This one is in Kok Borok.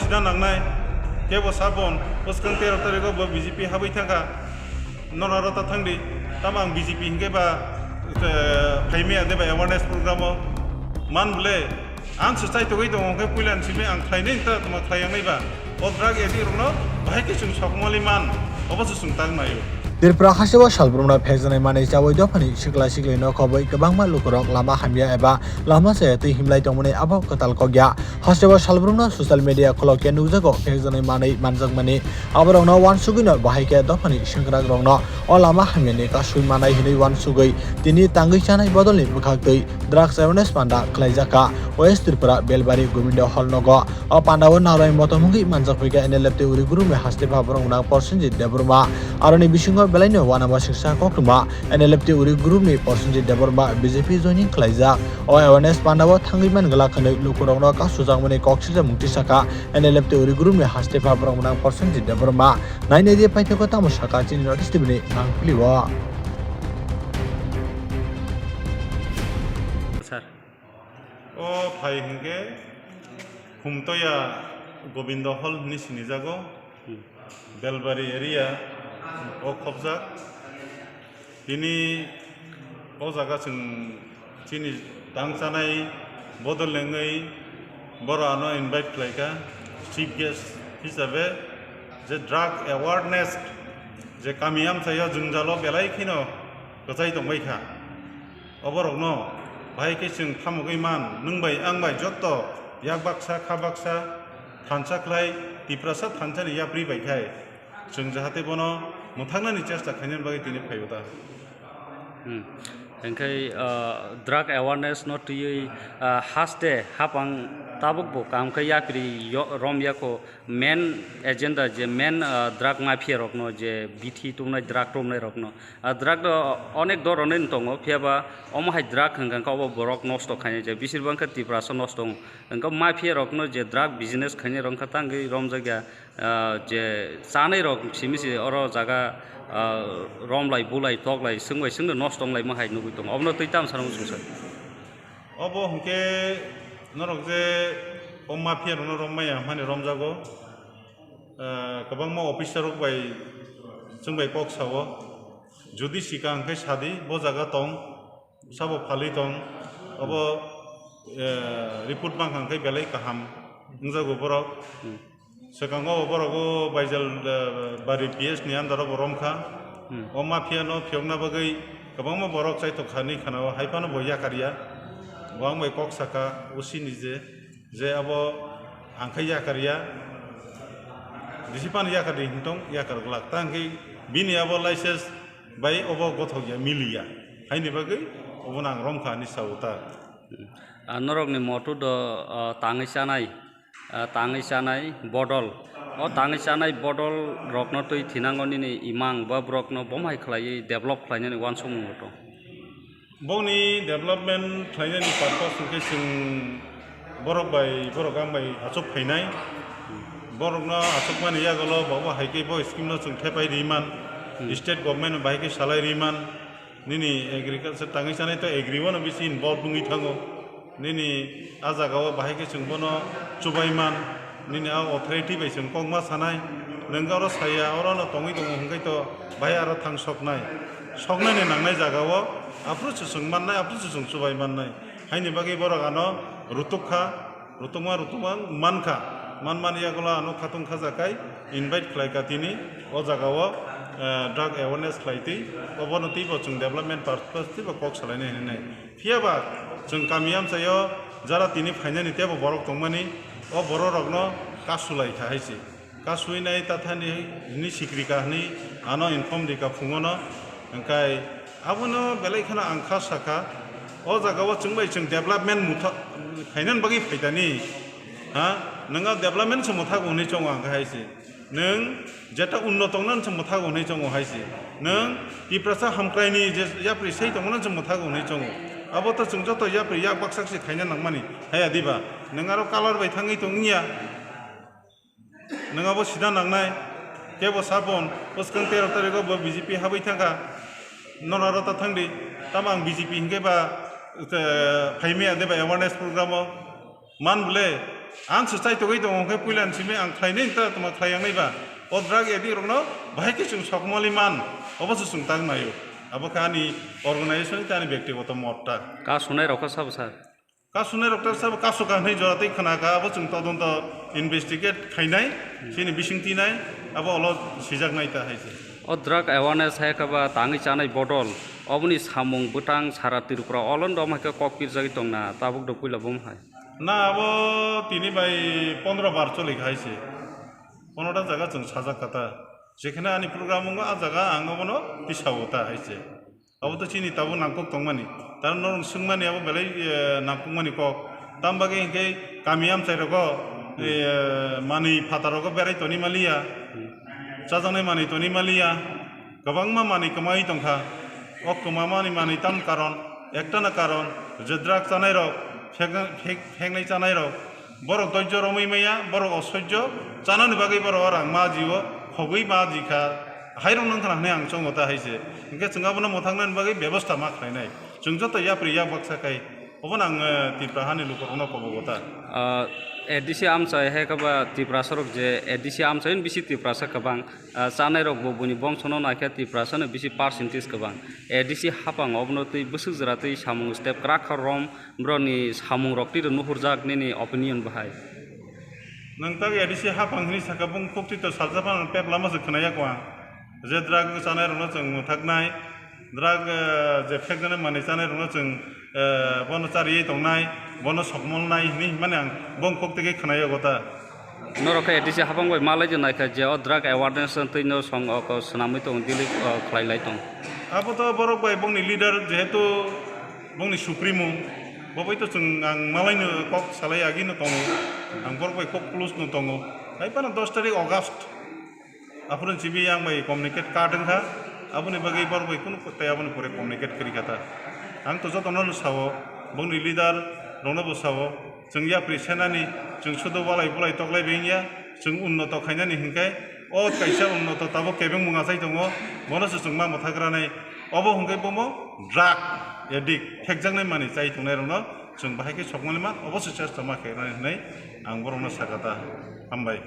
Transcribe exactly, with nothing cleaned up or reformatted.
Sida nangnai, kebo sabon, bwskang tero tarigo bo B J P habwi thangkha, nora rota thangdi, tamo ang B J P hinkhe ba, eh, phaimaya de ba awareness program o, man bole, ang se chaitogwi tongo, hwnkhe puila ni simi ang khlainai ta tamo khlaiyangnai ba, o drug addict rokno bahai khe chwng sokmali man, obo se chwng tang naio. Tripura hasteo salbrumno phekjaknai manwi chawi dophani sikla siklino khobwi kwbangma lukurok lama hamya eba lama chaya twi himlai tongmani abo kwtal kokya. Hasteo salbrumno social media khulokya nukjago phekjaknai manwi manjakmani. Aborokno uansugwino bahai khe dophani sengkrakrokno o lama hamyani kasui manai hwnwi uansugwi tini tangwi chanai bodolni bwkhaktwi drugs awareness panda khlaijakha West Tripura Belbari Gobindo Hall nogo. O pandao narwai motom wngwi manjakphaikha N L F T Uri Groupni hastepha borok gwnang Prosenjit Debbarma. Aroni bisingo belaino uanama singsa koktwma N L F T Uri Groupni Prosenjit Debbarma B J P joining khlaijak. O awareness pandao thangwi man glak hwnwi lukurokno kasujakmani kok sijakmung tisakha N L F T Uri Groupni hastepha borok gwnang Prosenjit Debbarma. Nainai di paithakgo tamo sakha chini North East T V ni mangpili o. Sir. O phai hinkhe Khumtoya Gobindo Hall hwnwi sinijago, Belbari area o khobjak. Tini o jaga chwng chini tang chanai bodol nengwi boro ano invite khlaikha chief guest hisabe, je drug awareness je kami amchaio jwngjalo belai kheno kwchai tongbaikha. Oborokno bahai khe chwng thamogwi man, nwng bai ang bai jotto yak baksa kha baksa thansa khlai Tiprasa thansani yapri bai khai chwng jahate bono mwthaknani chesta khainani bagwi tini phaio ta. Hmm. Hwnkhe, ah, drug awareness no twiwi, ah, haste hapang tabuk bo kaham khe yapri yo-, rom yako main agenda je main, ah, drug mafia rokno je bithi tumnai drug tumnai rokno. Ah, drug do onek doronwi tongo, phiya ba omo hai drug hwnkha khe obo borok nosto khainai je, bisir bang khe Tiprasa nosto wngo. Hwnkhe mafia rokno je drug business khainai rok wngkha tangwi romjakya, ah, je chanai rok simi se oro jaga, ah, romlai bulai toklai swngbai swngno nosto wnglaima hai nugwi tongo. Obono twi tamo sanw chwngsa. Obo hwnkhe norok je o mafia rokno rom maya hwnmani romjago. Ah, kwbangma officer rok bai chwng bai kok sao. Jodi sika hwnkhe sadi, bo jaga tong, sabo phalwi tong, obo, eh, report mankha hwnkhe belai kaham wngjago borok. Hmm. Swkango borok o Baijal, eh, bari P S ni under o bo romkha. Hmm. O mafia no phiyokna bagwi kwbangma borok chaitok kha ni khana o, hai phano bo yakarya. Bo ang bai kok saka, O C ni je, je abo ang khe yakarya. Bisi phano yakardi hintong, yakar glak. Ta hwnkhe bini abo license bai obo gothokya, miliya. Haini bagwi obono ang romkha hinwi sao ta. Ah, norokni moto do, ah, tangwi chanai, ah, tangwi chanai bodol. O tangwi chanai bodol rokno twi thinango nini imang ba borokno bomhai khlaiwi develop khlainani uansukmung moto. Bongni development khlainani purpose hwnkhe chwng borok bai, borok ang bai achuk phainai. Borokno achukmani yagulo bo, bo hai khe bo scheme no chwng thepai ri man, Hmm. State government bai khe salai ri man. Nini agriculture tangwi chanai to agri o no bisi involve wngwi thango. Nini a jaga o bahai khe chwng bono chubai man, nini a authority bai chwng kok ma sanai. Nwng oro saya, oro no tongwi tongo hwnkhe to bahai aro thang soknai. Soknani nangnai jaga o aphuru se chwng mannai, aphuru se chwng chubai mannai. Haini bagwi borok ano rutuk kha, rutukma, rutukma wng mankha. Manmani yagulo ano khatung khajakai invite khlaikha tini o jaga o, eh, drug awareness khlaitwi, obono twibo chwng development purpose twibo kok salainai hinwi nai. Phiya ba chwng kami amchaio jara tini phainani teibo borok tongmani, o borok rokno kasu lai kha hai se. Kasui nai tathani hwnwi sikri kha hwnwi ano inform ri kha phungo no. Hwnkhe abono belai kheno ang kha sakha, o jaga o chwng bai chwng development mutha-, khainani bagwi phaitani, ha? Nwng o development se muthago hwnwi chongo ang khe hai se. Nwng jeta unnoto wngnani se mwthago hwnwi chongo hai se. Nwng Tiprasa hamkraini je yapri sai tongmani se mwthago hwnwi chongo. Abo to chwng joto yapri yak baksa se khaina nangmani. Haya diba? Nwng aro color bai thangwi tong wngya. Nwng abo sida nangnai. Kebo sabon, bwskang tero tarigo bo B J P habwi thangkha. Nora rota thangdi. Tamo ang B J P hinkhe ba, eh, phaimaya de ba awareness program o. Man bole, Ang se chaitogwi tongo, hwnkhe puila ni simi ang khlainai ta tongma khlai yang nai ba. O drug addict rokno bahai khe chwng sokmali man, obo se chwng tang naio. Abo khe ani organization ni tei ani bektigoto mot ta. Ka sunai rok kha sabo sir? Ka sunai rok ta sabo kaso ka hwnwi jora tei khna kha, abo chwng todonto investigate khainai, chini bising tinai, abo olo sijak nai ta hai se. O drug awareness hai khe ba tangwi chanai bodol, oboni samung bwtang sara Tripura olo no dom hai khe kok pirjagwi tongna, tabuk do puila bom hai. Na abo tini bai pondro bar choli kha hai se. Pondro ta jaga chwng sajak kha ta. Jekhane ani program wngo, a jaga ang obono tisao ta hai se. Abo to chini tabuk nangkuk tongmani. Taro norok swngmani abo belai, eh, nangkukmani kok. Tam bagwi hinkhe kami amchai rogo, eh, manwi phataro go berai toni maliya. Chajaknai manwi toni maliya. Kwbangma manwi kwmawi tongkha. O kwmamani manwi tam karon, ektana karon, je drug chanai rok, phek-, phek-, pheknai chanai rok, borok doijjo romwi maya, borok osoijjo, chanani bagwi borok o rang ma jio, khogwi ma jikha, hairok nang khna hwnwi ang chongo ta hai se. Hinkhe chwng abono mwthaknani bagwi bebosta ma khlainai. Chwng joto yapri yak baksa khai, obono ang, eh, Tripura hani lukurokno kobogo ta. Ah, A D C amchai hai khe ba Tiprasa rok je A D C amchai bisi Tiprasa kwbang, ah, chanai rok bo buini bongsono naikhe Tiprasa no bisi percentage kwbang. A D C hapang obono twi bwswk jora twi samung step kwrak kha rom, borokni samung rok twi rw nuhurjak nini opinion bahai? Nwng tak A D C hapang hinwi sakha, bung khuktwi to salsa phano pep lama se khwnaya kho ang. Je drug chanai rokno chwng mwthaknai, drug, eh, je phekjaknai manwi chanai rokno chwng, eh, bono chariwi tongnai, bono sokmolnai hinwi hinmani ang bung khuktwi khe khwnaya kho ta. Norok khe A D C hapang bai malai je naikha je o drug awareness twi no song o ko swnamwi tong, delete, o, khlai lai tong. Abo to borok bai bongni leader, jehetu bongni supremo, bo bai to chwng ang malaino kok salai agino tongo, ang borok bai kok close no tongo. Hai phano dos tarik August, aphuru simi yang bai communicate card wngkha, aboni bagwi borok bai kunu tei aboni pore communicate kwrwi kha ta. Ang to jotono no sao, bongni leader rokno bo sao, chwng yapri senani, chwng sudo walai bulai toklai bengya, chwng unnoto khainani hinkhe, o kaisa unnoto tabuk kebengmung achai tongo, bono se chwng ma mwthakranai. Obo hwnkhe bomo drug addict, phekjaknai manwi chai tongnai rokno chwng bahai khe sokmani man, obo se chesta ma khe nai hwnwi ang borokno sakha ta. Hambai.